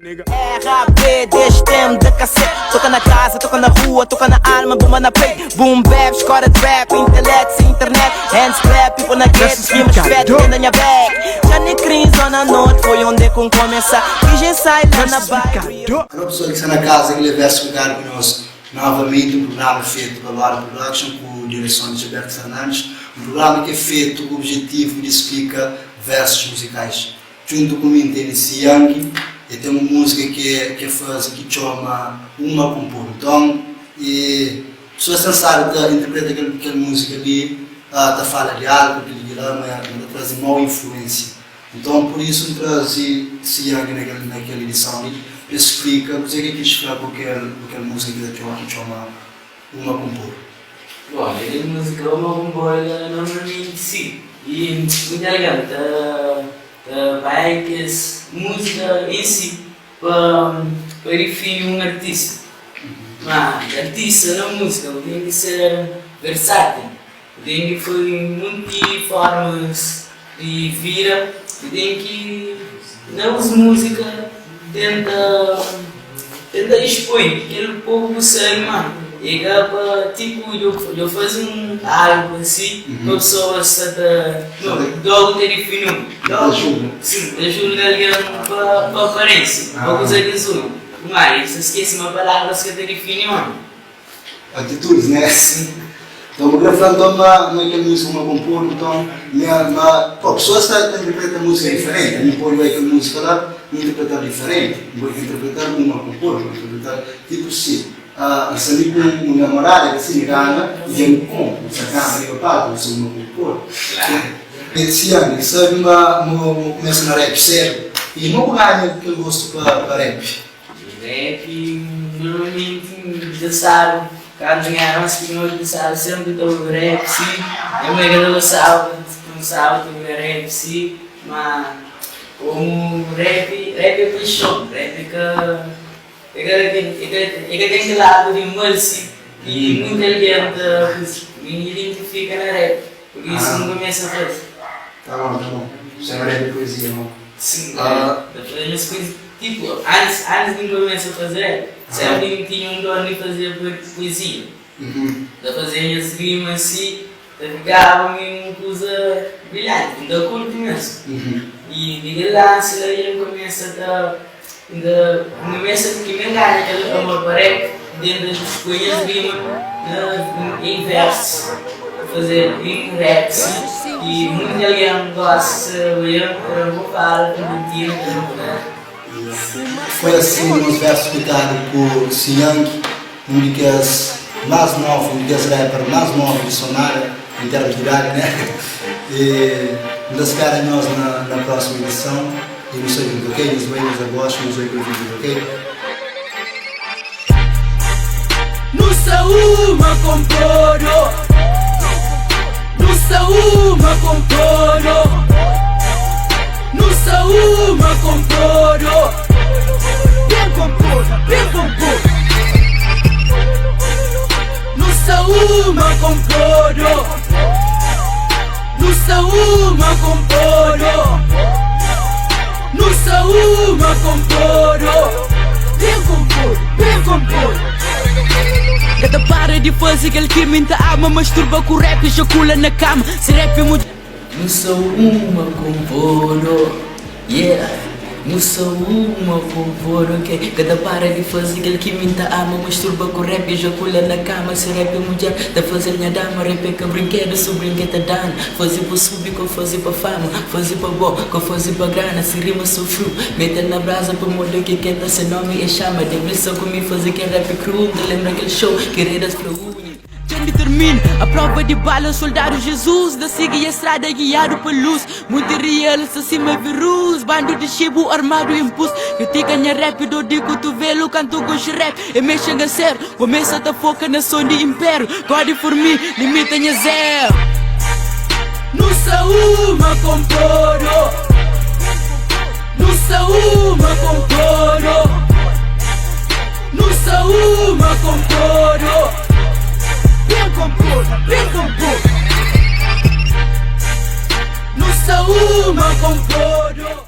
RAP deste tempo de cacete. Toca na casa, toca na rua, toca na alma, bomba na peito. Boom bap, escola de rap, intelecto sem internet. Hands clap, people na gate, rimas fat, dentro da minha bag. Já nem crise, zona norte, foi onde com começa. PG sai lá na bairro. Alô pessoal que está na casa, que verso ligado conosco novamente, um programa feito pela Lora Production com direção de Gilberto Fernandes, um programa que é feito com o objetivo de explicar versos musicais. Junto ku mi N tene Siangi, e ten un múzika ki e faze ki txoma Uma Kumpor. Nton, e pesoas ten stadu ta interpreta kel múzika li, ta fala di álkol, kel-li, kel-la, ma ta traze mau influénsia. Nton, pur isu N traze Siangi na kel idison li pa e splika kuzê ki e kis fla ku kel múzika ki txoma Uma Kumpor. Bom, kel múzika Uma Kumpor la normalmenti si, i muita algen ta Ta bai kes múzika em si pa pa difini un artista. Ma artista na múzika bu ten ki ser versátil, bu ten ki faze munti formas di vida, bu ten ki na bus múzika tenta tenta expoi kel poku bu sabe ma e ka pa tipu djo faze un algu asi pa pesoas sta ta no logu ta difini-u logu sin ta julga algen pa pa aparensia pa kuza ki es obi ma es ta skese ma palavras ka ta difini omi. Atitudis né? Sim. Então bu kre fla nton ma ma kel múzika ma konpodu nton nha ma pô pessoas ta ta interpreta múzika diferenti ami pode bai kel múzika la N interpretal diferenti N pode interpretal uma konpodu N pode interpretal tipo si N sta li ku un namorada ki si mi gana dja N konpo N sta gana riba palku N sta uma konpodu Esse ano sabe ma ma kumesa na rap sedu i ma bu ganha kel gostu pa pa rap? Rap normalmenti N ta staba kantu N era mas pikinoti N staba sempri ta obi rap si, nha mai ka ta gostaba pa N staba ta obi rap si, ma komu rap rap é paixon, rap é ka é ka é ka ten kel ladu di mal si ki munti algen ta mi N identifika na rap pur isu N kumesa faze. Tá bom, tá bom. Chama rap de poesia, não? Sim, ta faze nhas poesia. Tipo, antis, antis di N kumesa faze rap, sempri N tinha un don di faze poesia. Ta fazia nhas rima si, ta fikaba mi un kuza brilhanti, N ta kurti mesmu. I di kel lansi la dja N kumesa ta, N ta, N kumesa ki mi N ganha kel amor pa rap, N tenta poi nhas rima na, em versus, faze em rap si, i munti algen gosta, ta oja, ta fala, ta curti, ta. Foi assim nos versus splikadu ku Sianki, un di kes más novu, un di kes rapper más novu di Somada, em termos de idadi, né? E N ta spera nhos na na próxima edição e nu sta djuntu, ok? Nhos bai, nhos agosta, nhos oi kel vídeo, ok? Nu sta uma konpodu Nu sta uma konpodu Nu sta uma konpodu Ben konpodu, ben konpodu Nu sta uma konpodu Nu sta uma konpodu Nu sta uma konpodu Ben konpodu, ben konpodu Ka ta para di faze kel ki mi N ta ama. Masturba ku rap, ejacula na kama. Si rap é mudjer. Nu sta uma konpodu, yeah. Nu sta uma konpodu, ok. Ka ta para di faze kel ki mi N ta ama. Masturba ku rap, ejacula na kama. Si rap é mudjer, ta faze-l nha dama. Rap é ka brinkedu, su brinka é ta dana. Faze pa subi, ka faze pa fama. Faze pa bo, ka faze pa grana. Si rima sufriu, mete-l na braza. Pamodi ke kenta se nomi e xama. Debe sa ku mi faze kel rap kru. N ta lenbra kel show ki redas fla unha. Dja N ditermina a prova di bala. Soldadu Jesus da sigi e strada guiadu pa lus. Munti real sta sima virus. Bandu di xibu armadu inpus. Kritika nha rap dor di kutuvelu. Kantu goxi rap e mexe nha ser. Kumesa ta foka na son di impériu. God for me, limita nha zero. Nu sta uma konpodu. Nu sta uma konpodu. Nu sta uma konpodu. Ben konpodu, ben konpodu. Nu sta uma konpodu.